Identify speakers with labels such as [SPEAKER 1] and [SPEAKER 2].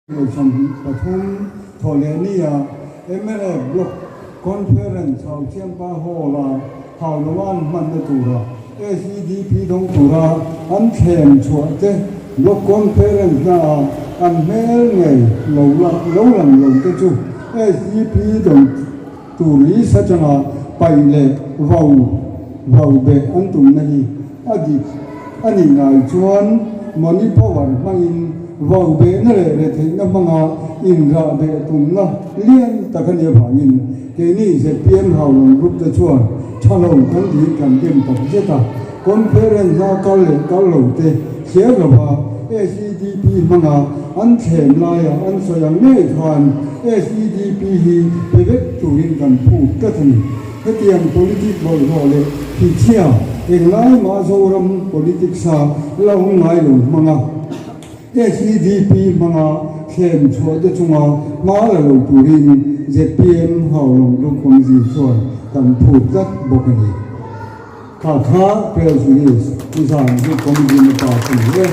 [SPEAKER 1] 23 Thawhlehnia mnf Block Conference Hausiampa Hall-a Hauloan hmanna tura SEDP dawng tura an thlem chhuah te Block Conference hnaah an hmel ngei lo lo lang lo te chu SEDP dawng tur list atanga paih leh vau vau beh an tumna hi a dik a nih ngai chuan money power hmangin vau behna leh retheihna hmanga inrah beh tumna lian tak a nih avangin keini zpm Haulawng Group te chuan tha lo kan tih kan dem tak zet a. Conference a kal leh kal lo te hliar lova SEDP hmanga an thlem laia an sawi ang ngei khan SEDP hi pe vek turin kan phut tlat a ni. Hetiang politic bawlhhlawh leh thichhia englai mah Zoram politics a la awm ngai lo hmanga SEDP hmanga thlem chhuah te chunga hma la lo turin zpm Haulawng Group Committee chuan kan phut tlat bawk a ni. Kha kha press release nizan Group Committee na pass a ni e.